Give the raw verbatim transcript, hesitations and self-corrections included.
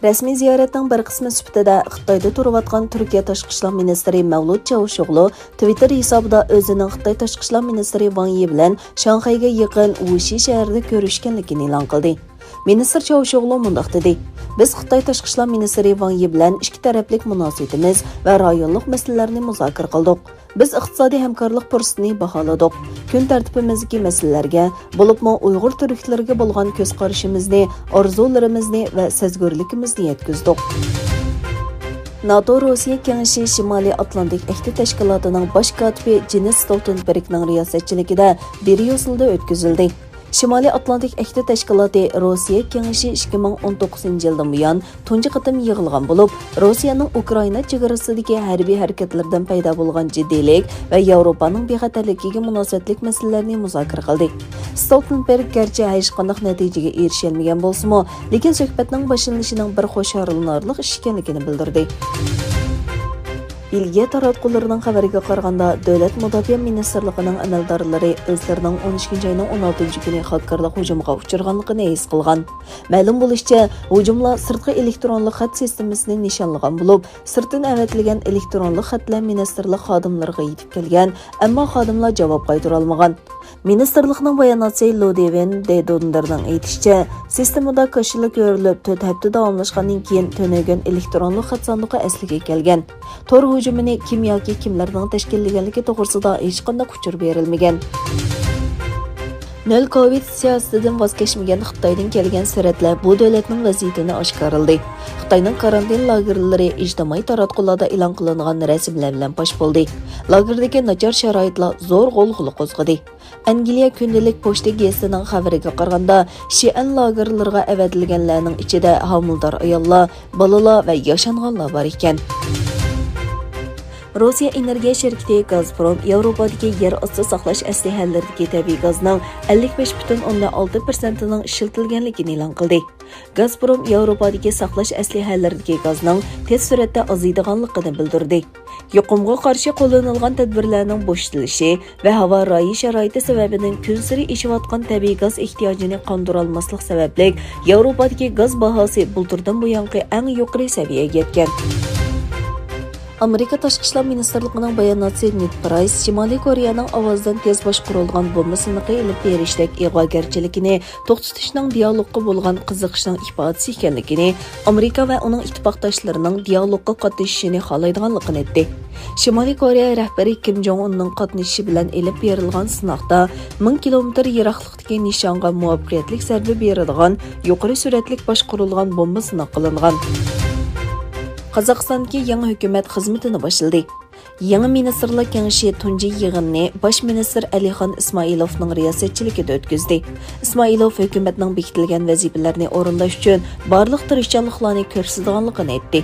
رەسمىي زىيارەتنىڭ بىر قىسمى سۈپىتىدە خىتايدا تۇرۇۋاتقان تۈركىيە تاشقى ئىشلار مىنىستىرى مەۋلۇت چاۋۇشئوغلۇ تىۋىتتېر ھېسابىدا ئۆزىنىڭ خىتاي تاشقى ئىشلار مىنىستىرى ۋاڭ يى بىلەن شاڭخەيگە يېقىن ۋۇشى شەھىرىدە كۆرۈشكەنلىكىنى ئېلان قىلدى. مىنىستىر چاۋۇشئوغلۇ مۇنداق دېدى، بىز خىتاي تاشقى ئىشلار مىنىستىرى ۋاڭ يى بىلەن ئىككى تەرەپلىك مۇناسىۋىتىمىز ۋە رايونلۇق مەسىلىلەرنى مۇزاكىرە قىلدۇق. بىز ئىقتىسادىي ھەمكارلىق پۇرسىتىنى باھالىدۇق. كۈن تەرتىپىمىزدىكى مەسىلىلەرگە، بولۇپمۇ ئۇيغۇر تۈركلىرىگە بولغان كۆز قارىشىمىزنى، ئارزۇلىرىمىزنى ۋە سەزگۈرلۈكىمىزنى يەتكۈزدۇق. ناتو روسىيە كېڭىشى شىمالىي ئاتلانتىك ئەھدى تەشكىلاتىنىڭ باش كاتىپى جېنس ستولتېنبېرگنىڭ رىياسەتچىلىكىدە بريۇسسېلدا ئۆتكۈزۈلدى. شىمالىي ئاتلانتىك ئەھدى تەشكىلاتى روسىيە كېڭىشى ئىككى مىڭ ئون توققۇزىنچى يىلدىن بۇيان تۇنجى قېتىم يىغىلغان بولۇپ، روسىيەنىڭ ئۇكرائىنا چېگرىسىدىكى ھەربىي ھەرىكەتلىرىدىن پەيدا بولغان جىددىيلىك ۋە ياۋروپانىڭ بىخەتەرلىكىگە مۇناسىۋەتلىك مەسىلىلەرنى مۇزاكىرە قىلدى. ستولتېنبېرگ گەرچە ھېچقانداق نەتىجىگە ئېرىشەلمىگەن بولسىمۇ، لېكىن سۆھبەتنىڭ باشلىنىشىنىڭ بىر خۇشاللىنارلىق ئىش ئىكەنلىكىنى بىلدۈردى. بېلگىيە تاراتقۇلىرىنىڭ خەۋىرىگە قارىغاندا، دۆلەت مۇداپىئە مىنىستىرلىقىنىڭ ئەمەلدارلىرى ئۆزلىرىنىڭ ئون ئىككىنچى ئاينىڭ ئون ئالتىنچى كۈنى خاككېرلىق ھۇجۇمىغا ئۇچرىغانلىقىنى ھېس قىلغان. مەلۇم بولۇشىچە، ھۇجۇملار سىرتقى ئېلېكترونلۇق خەت سىستېمىسىنى نىشانلىغان بولۇپ، سىرتتىن ئەۋەتىلگەن ئېلېكترونلۇق خەتلەر مىنىستىرلىق خادىملىرىغا يېتىپ كەلگەن، ئەمما خادىملار جاۋاب قايتۇرالمىغان. مىنىستىرلىقنىڭ باياناتچىسى لۇدۋىن دې دۇندېرنىڭ ئېيتىشىچە، سىستېمىدا كاشىلا كۆرۈلۈپ، تۆت ھەپتە داۋاملاشقاندىن كېيىن، تۈنۈگۈن ئېلېكترونلۇق خەت ساندۇقى ئەسلىگە كەلگەن. تور ھۇجۇمىنى كىم ياكى كىملەرنىڭ تەشكىللىگەنلىكى توغرىسىدا ھېچقانداق ئۇچۇر بېرىلمىگەن. نۆل كوۋىد سىياسىتىدىن ۋاز كەچمىگەن خىتايدىن كەلگەن سۈرەتلەر بۇ دۆلەتنىڭ ۋەزىيىتىنى ئاشكارىلىدى. خىتاينىڭ كارانتىن لاگېرلىرى ئىجتىمائىي تاراتقۇلاردا ئېلان قىلىنغان رەسىملەر بىلەن پاش بولدى. لاگېردىكى ناچار شارائىتلار زور غۇلغۇلا قوزغىدى. ئەنگلىيە كۈندىلىك پوچتا گېزىتىنىڭ خەۋىرىگە قارىغاندا، شىئەن لاگېرلىرىغا ئەۋەتىلگەنلەرنىڭ ئىچىدە ھامىلىدار ئاياللار، بالىلار ۋە ياشانغانلار بار ئىكەن. روسىيە ئېنېرگىيە شىركىتى گازپروم ياۋروپادىكى يەر ئاستى ساقلاش ئەسلىھەلىرىدىكى تەبىئىي گازنىڭ ئەللىك بەش پۈتۈن ئوندىن ئالتە پىرسەنتىنىڭ ئىشلىتىلگەنلىكىنى ئېلان قىلدى. گازپروم ياۋروپادىكى ساقلاش ئەسلىھەلىرىدىكى گازنىڭ تېز سۈرئەتتە ئازىيىدىغانلىقىنى بىلدۈردى. يۇقۇمغا قارشى قوللىنىلغان تەدبىرلەرنىڭ بوشىتىلىشى ۋە ھاۋا رايى شارائىتى سەۋەبىدىن كۈنسېرى ئېشىۋاتقان تەبىئىي گاز ئېھتىياجىنى قاندۇرالماسلىق سەۋەبلىك، ياۋروپادىكى گاز باھاسى بۇلتۇردىن بۇيانقى ئەڭ يۇقىرى سەۋىيەگە يەتكەن. ئامېرىكا تاشقى ئىشلار مىنىستىرلىقىنىڭ باياناتچىسى نېد پرايس شىمالىي كورېيەنىڭ ئاۋازدىن تېز باشقۇرۇلىدىغان بومبا سىنىقى ئېلىپ بېرىشتەك ئىغۋاگەرچىلىكىنى توختىتىشنىڭ دىيالوگقا بولغان قىزىقىشنىڭ ئىپادىسى ئىكەنلىكىنى، ئامېرىكا ۋە ئۇنىڭ ئىتتىپاقداشلىرىنىڭ دىيالوگقا قاتنىشىشىنى خالايدىغانلىقىنى ئېيتتى. شىمالىي كورېيە رەھبىرى كىم جوڭ ئۇننىڭ قاتنىشىشى بىلەن ئېلىپ بېرىلغان سىناقتا مىڭ كىلومېتىر يىراقلىقتىكى نىشانغا مۇۋەپپەقىيەتلىك زەربە بېرىدىغان يۇقىرى سۈرئەتلىك باشقۇرۇلغان بومبا سىناق قىلىنغان. قازاقىستاندىكى يېڭى ھۆكۈمەت خىزمىتىنى باشلىدى. يېڭى مىنىستىرلار كېڭىشى تۇنجى يىغىنىنى باش مىنىستىر ئەلىخان ئىسمائىلوفنىڭ رىياسەتچىلىكىدە ئۆتكۈزدى. ئىسمائىلوف ھۆكۈمەتنىڭ بېكىتىلگەن ۋەزىپىلەرنى ئورۇنداش ئۈچۈن بارلىق تىرىشچانلىقلارنى كۆرسىتىدىغانلىقىنى ئېيتتى.